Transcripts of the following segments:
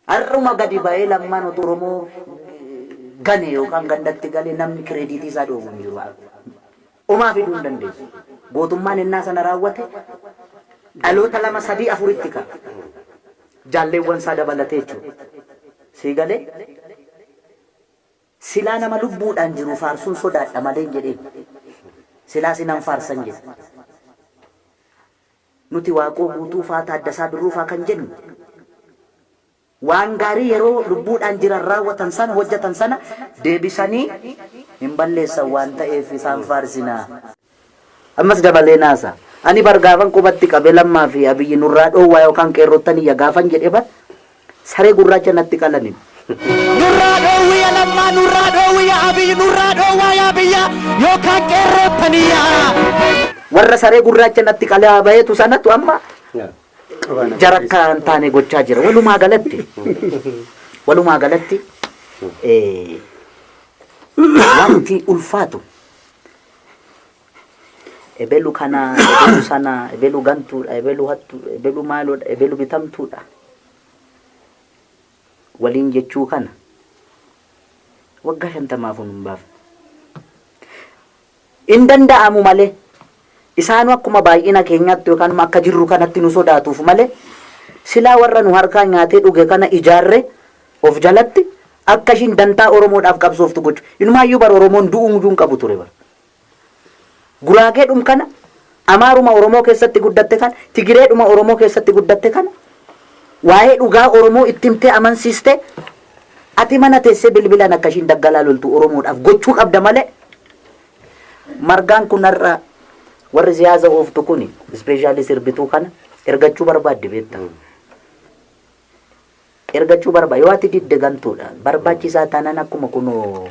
Har'uma gadi ba'ee Lammaan utuu Oromoo gane yookaan gandatti gale namni kireediitii isaa dhoobu hin jiru. Omaa fiduu hin dandeessu. Gootummaan ennaa sana raawwate dhaloota lama sadii afuritti ka'a. Jaalleewwan isaa dabalatee jechuudha. Sii galee? Silaa nama lubbuudhaan jiru faarsuun sodaadha malee hin jedheen. Silaa sinan faarsan jedhe. Nuti Waaqoo Guutuu faa Taaddasaa Birruu faa kan jennu waan gaarii yeroo lubbuudhaan jiran raawwatan sana hojjetan sana deebisanii hin balleessan waan ta'eef isaan faarsina. Ammas dabalee naasa. Ani bar gaafan qubatti qabe Lammaa fi Abiyyi nurraa dhoowwaa yookaan qeerrottan iyya gaafan jedhe bar saree gurraacha natti qalanin. Nurraa dhoowwiya Lammaa nurraa dhoowwiya Abiy nurraa dhoowwaa yaa biyya yookaan qeerroottan iyyaa. Warra saree gurraacha natti qalaa bahetu sanatu amma jara akka hin taane gochaa jira. Walumaa galatti walumaa galatti wanti ulfaatu ebelu kana ebelu sana ebelu gantuudha ebelu hattuudha ebelu maaloodha ebelu bitamtuudha waliin jechuu kana waggaa shantamaaf hin baafne. Hin danda'amu malee isaanuu akkuma baay'ina keenyaatti yookaan akka jirru kanatti nu sodaatuuf malee silaa warra nu harkaa nyaatee dhuge kana ijaarre of jalatti akka ishiin dantaa Oromoodhaaf qabsooftu gochu. Inumaayyuu bar Oromoon du'uu iyyuu hin qabu ture bar. Guraageedhum kana Amaaruma Oromoo keessatti guddatte kana Tigireedhuma Oromoo keessatti guddatte kana waa'ee dhugaa Oromoo itti himtee amansiiste ati mana teessee bilbilaan akka ishiin daggalaa loltu Oromoodhaaf gochuu qabda malee margaan kun har'a warri siyaasa ooftu kun ispeeshaalii sirbituu kana ergachuu barbaaddi beekta. Ergachuu barbaada. Yoo ati didde gantuudha. Barbaachisaa taanaan akkuma kunoo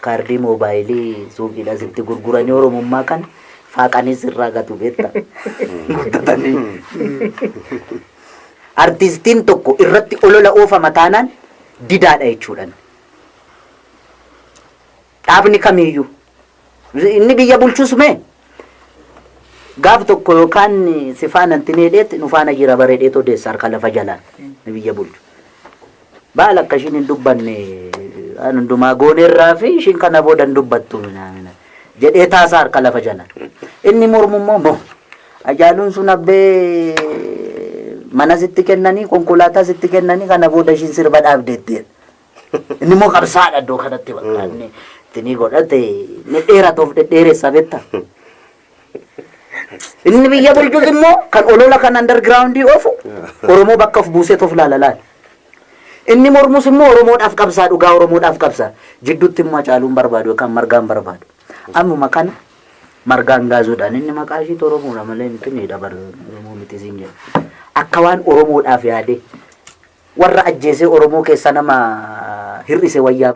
kaardii moobaayilii suuqiidhaa sitti gurguranii Oromummaa kana faaqanii sirraa gatu beekta. Guddatanii. Artistiin tokko irratti olola oofama taanaan didaadha jechuudhaan. Dhaabni kamiiyyuu. Inni biyya bulchus mee gaaf tokko yookaan si faana itti needheet nu faana jira bareedheet odeessa harka lafa jalaan ni biyya bulchu. Baala akka ishiin hin dubbanne waan hundumaa gooneerraa fi ishiin kana booda hin dubbattu minaamina jedhee taasaa harka lafa jalaan. Inni mormu immoo moo Hacaaluun sun abbee mana sitti kennanii konkolaataa sitti kennanii kana booda ishiin sirba dhaabdeetteedha. Inni immoo qabsaadha iddoo kanatti bakka inni itti ni godhate ni dheerata of dhedheeressa beekta. Inni biyya bulchus immoo kan olola kan underground oofu Oromoo bakka of buusee of laala laala. Inni mormus immoo Oromoodhaaf qabsaa dhugaa Oromoodhaaf qabsaa. Jidduutti immoo Hacaaluun barbaadu yookaan Margaan barbaadu. Ammuma kana Margaan gaazuudhaan inni maqaa ishiitu Oromoodha malee miti ni dabar Oromoo miti siin jedha. Akka waan Oromoodhaaf yaadee warra ajjeesee Oromoo keessa nama hir'ise wayyaa.